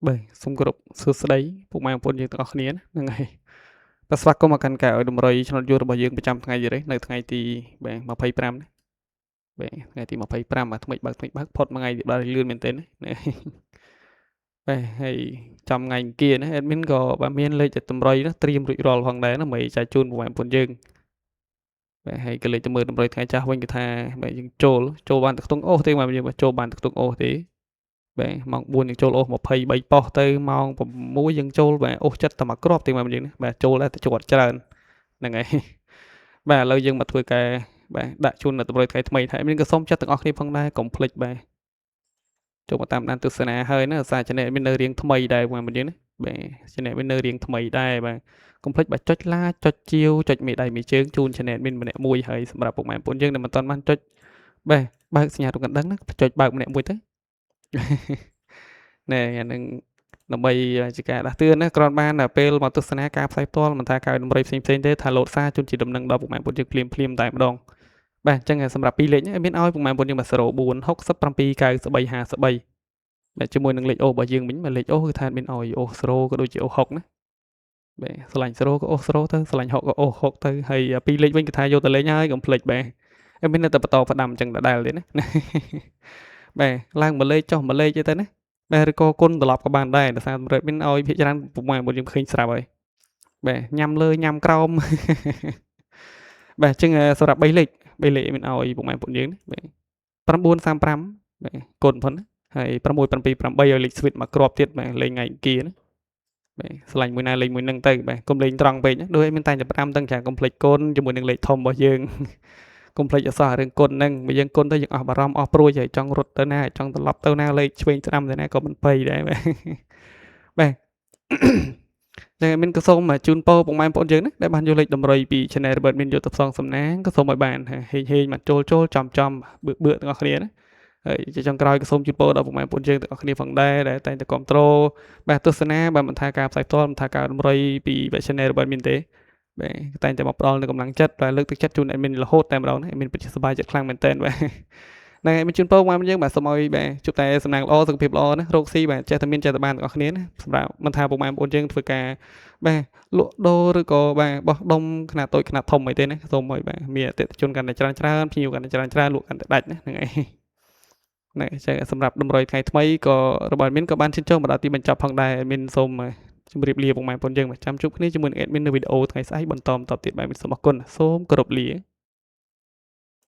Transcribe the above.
បាទសូមគោរពសួស្តីពុកម៉ែបងប្អូនយើងទាំងអស់គ្នាហ្នឹងហើយបាទស្វាគមន៍មកកាន់ការឲ្យតម្រុយឆ្នោតយួររបស់យើងប្រចាំថ្ងៃនេះនៅថ្ងៃទីបាទ25ណាបាទថ្ងៃទី25បាទថ្មីបើកថ្មីបើកផុតមួយថ្ងៃបាទលឿនមែនទែនណាបាទហើយចំថ្ងៃអង្គារណា admin ក៏បាទមានលេខតម្រុយណាត្រៀមរួចរាល់ផងដែរណាដើម្បីចែកជូនពុកម៉ែបងប្អូនយើងបាទហើយក៏លេខទៅមើលតម្រុយថ្ងៃចាស់វិញគឺថាបាទយើងចូលចូលបានតែខ្ទង់អូសទេបាទយើងចូលបានតែខ្ទង់អូសទេបាទម៉ោង4យើងចូលអូស23ប៉ុស្តិ៍ទៅម៉ោង6យើងចូលបាទអូសចិត្តតែមួយគ្រាប់ទេបាទយើងណាបាទចូលដែរតែជាប់ច្រើនហ្នឹងហើយបាទឥឡូវយើងមកធ្វើការបាទដាក់ជូននៅតម្រុយថ្ងៃថ្មីថាមានក៏សូមចិត្តទាំងអស់គ្នាផងដែរកុំភ្លេចបាទចូលមកតាមដានទស្សនាហើយណាសារ channel មាននៅរៀងថ្មីដែរបាទយើងណាបាទ channel មាននៅរៀងថ្មីដែរបាទកុំភ្លេចបាទចុច like ចុចជាវចុចមេដៃមេជើងជូន channel មានម្នាក់មួយហើយសម្រាប់ពុកម៉ែបងប្អូនយើងដែលមិនទាន់បានចុចបាទបើកសញ្ញារូបកណ្ដឹងណាចុចបើកម្នាក់មួយទៅណែអានឹងដើម្បីជាការដាស់តឿនណាគ្រាន់បានពេលមកទស្សនាការផ្សាយផ្ទាល់មិនថាការតម្រុយផ្សេងផ្សេងទេថាលោតសារជូនជាដំណឹងដល់ពុកម៉ែបងប្អូនយើងភ្លាមភ្លាមតែម្ដងបាទអញ្ចឹងសម្រាប់ពីរលេខនេះមានឲ្យពុកម៉ែបងប្អូនយើងបាទ04 67 93 53បាទជាមួយនឹងលេខអូរបស់យើងវិញបាទលេខអូគឺថាមានឲ្យអូ0ក៏ដូចជាអូ6ណាបាទស្រឡាញ់0ក៏អូ0ទៅស្រឡាញ់6ក៏អូ6ទៅហើយពីរលេខវិញគឺថាយកទៅលេងហើយកុំភ្លេចបាទមាននៅតែបន្តផ្ដាំអញ្ចឹងដដែលទេណាបាទឡើងមួយលេខចុះមួយលេខអីទៅណាបាទឬក៏គុណត្រឡប់ក៏បានដែរដោយសារតម្រូវមានឲ្យភាគច្រើនពុកម៉ែបងយើងឃើញស្រាប់ហើយបាទញ៉ាំលើញ៉ាំក្រោមបាទអញ្ចឹងសម្រាប់3លេខ3លេខមានឲ្យពុកម៉ែបងយើងណាបាទ935បាទគុណផងណាហើយ678ឲ្យលេខ switch មកគ្រាប់ទៀតបាទលេងថ្ងៃអង្គារណាបាទឆ្លាញ់មួយណាលេងមួយនឹងទៅបាទកុំលេងត្រង់ពេកណាដូចមានតែ5តឹងចាកុំភ្លេចគុណជាមួយនឹងលេខធំរបស់យើងកុំភ្លេចអសោះរឿងគុណហ្នឹងបើយើងគុណទៅយើងអស់បារម្ភអស់ព្រួយហើយចង់រត់ទៅណាចង់ត្រឡប់ទៅណាលេខឆ្វេងស្ដាំទៅណាក៏មិនភ័យដែរបាទបាទចឹងមានក៏សូមជូនពរពុកម៉ែបងប្អូនយើងណាដែលបានយកលេខតម្រុយពី Channel Robert មានយកទៅផ្សងសំណាងក៏សូមឲ្យបានហេងហេងមកចូលចូលចំចំបឿបឿទាំងអស់គ្នាណាហើយជាចុងក្រោយក៏សូមជូនពរដល់ពុកម៉ែបងប្អូនយើងទាំងអស់គ្នាផងដែរដែលតែងតែគ្រប់គ្រងបាទទស្សនាបាទមិនថាការផ្សាយផ្ទាល់មិនថាការតម្រុយពី Channel Robert មានទេបាទតែងតែមកផ្ដល់នូវកម្លាំងចិត្តបាទលើកទឹកចិត្តជូន admin រហូតតែម្ដងណា admin ពិតជាសប្បាយចិត្តខ្លាំងមែនទែនបាទហ្នឹងហើយមានជូនពរមកយើងបាទសូមឲ្យបាទជួបតែសំណាងល្អសុខភាពល្អណារកស៊ីបាទចេះតែមានចេះតែបានទាំងអស់គ្នាណាសម្រាប់មិនថាពុកម៉ែបងប្អូនយើងធ្វើការបាទលក់ដូរឬក៏បាទបោះដុំខ្នាតតូចខ្នាតធំអីទេណាសូមឲ្យបាទមានអតិថិជនកាន់តែច្រើនច្រើនភ្ញៀវកាន់តែច្រើនច្រើនលក់កាន់តែដាច់ណាហ្នឹងហើយណែចឹងសម្រាប់តម្រុយថ្ងៃថ្មីក៏របស់ admin ក៏បានឈានចូលមកដល់ទីបញ្ចប់ផងដែរ admin សូមជម្រាបលាពុកម៉ែបងប្អូនយើងចាំជួបគ្នាជាមួយនឹង admin នៅវីដេអូថ្ងៃស្អែកបន្តបន្តទៀតបាទសូមអរគុណសូមគោរពលា។